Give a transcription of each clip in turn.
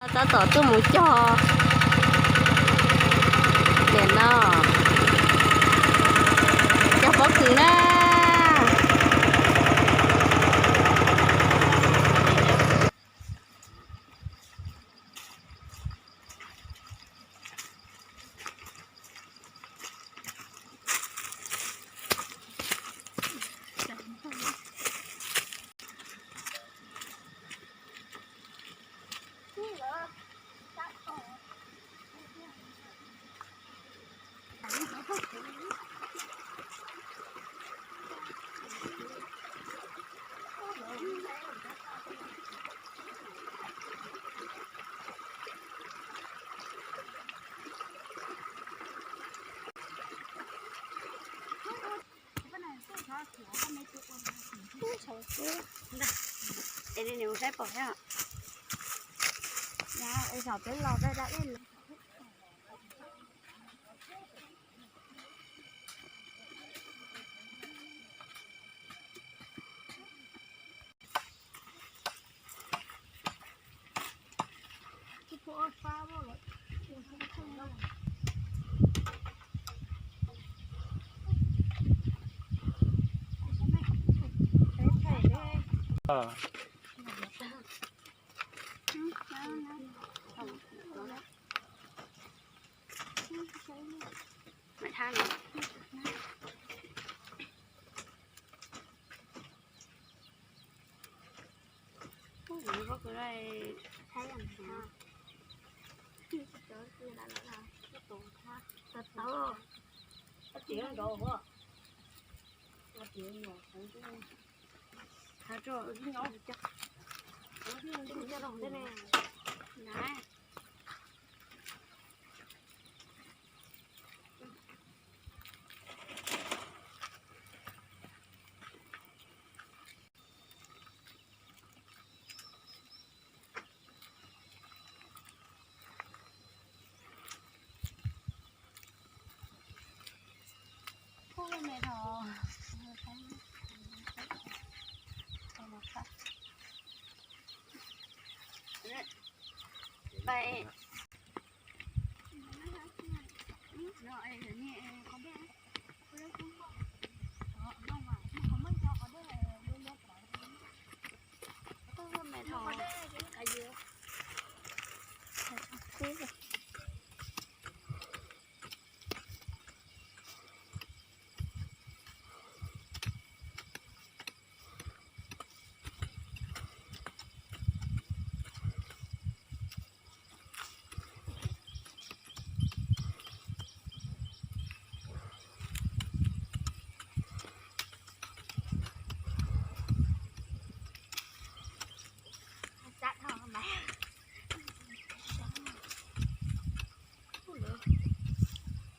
Tab tom tuaj mus cog, niam no, cog pob kws na. Es nws saib pom thiab. Es saum peb los da da ej.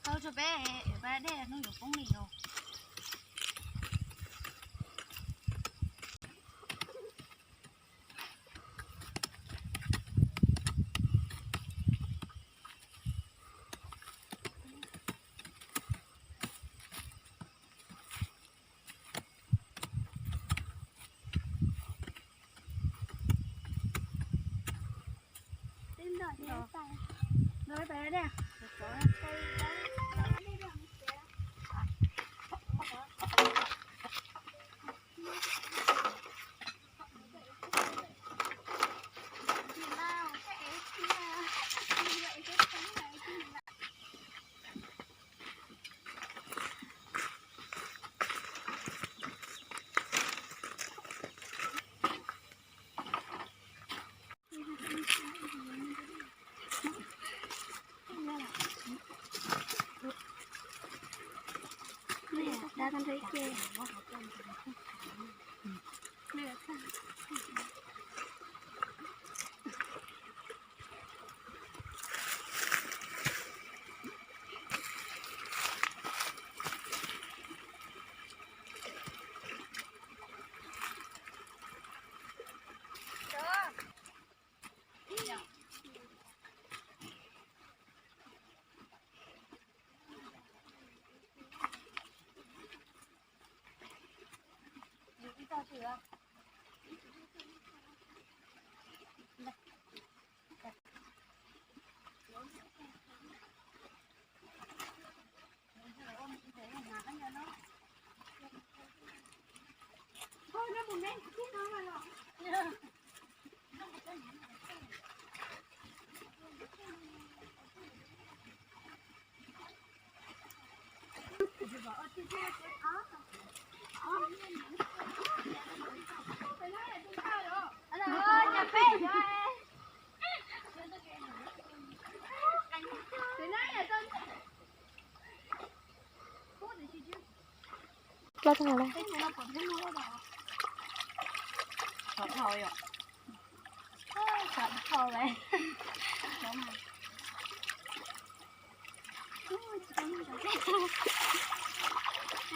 Tau tso peb, peb dej hnub yuav poob li os. Plaub tag lawm. Sov dhau yom. Sov dhau lawm.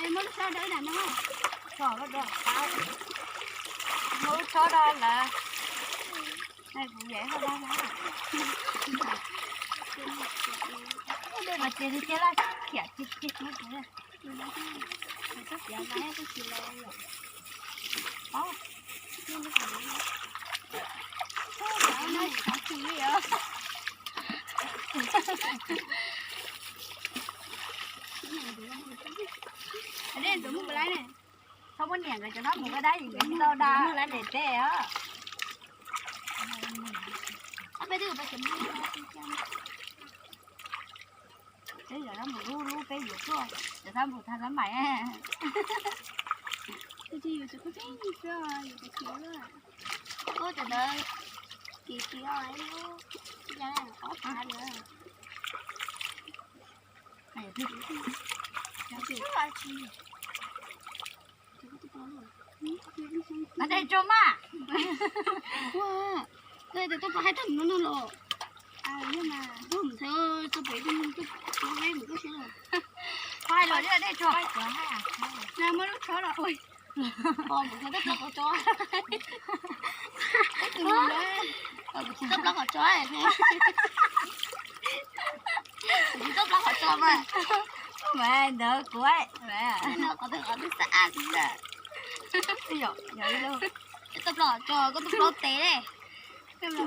Muab lub tsho rau ib dam no. Tsho rau, muab lub tsho rau lawm. Kuv yam haj lab lab. Ua dej mas ces li ces laj khiam ces ces kuv. Txhob muab niam nkawd cov nab mus ua dab, nkawd tsis tau da lab ntes teb os. Peb yog nab mus lub lub peb yuav tuaj, cov nab mus tag nab mais. Ub, cov ntawd kim kim os, lub ob phav lawm. Dej tsuag mas. Ua, tus tub plaub hais tag mus no los. Tus pem tus mus, tus pem tus mus, tus pem mus, tus pem mus. Hais los dej tsuag. Na muab lub tsho los ua. Pom kuv tub plaub qhov tso. Kuv tub plaub qhov tso. Kuv tub plaub qhov tso mas. Mas ntawd kuv no qhov twg qhov twg xab ab xwb. Yog yog ib lub. Tub plaub qhov tso, koj tub plaub tes li.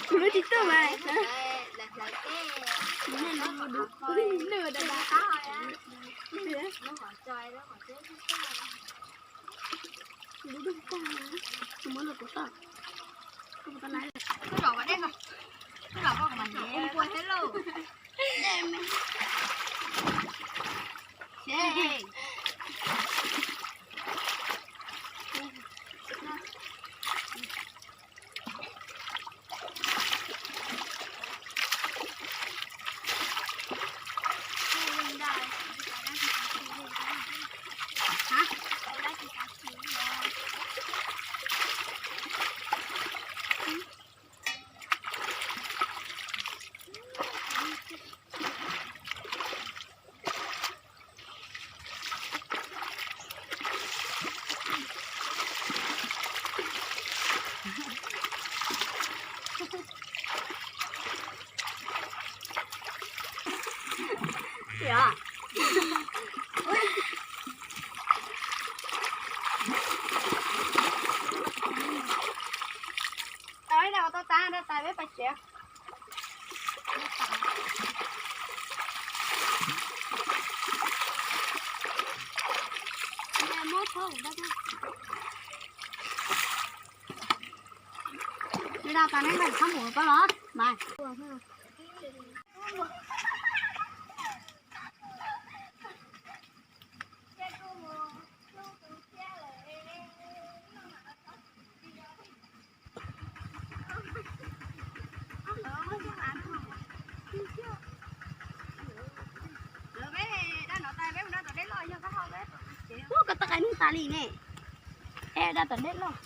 Kuv lub tsis tuaj mas. Tau ib dag tau tas rau tais peb pais tsev. Li dag tas neb nqa txhob mus koj los mas. Ub, koj tau qai nug tas li ne. Es da tom dej loj.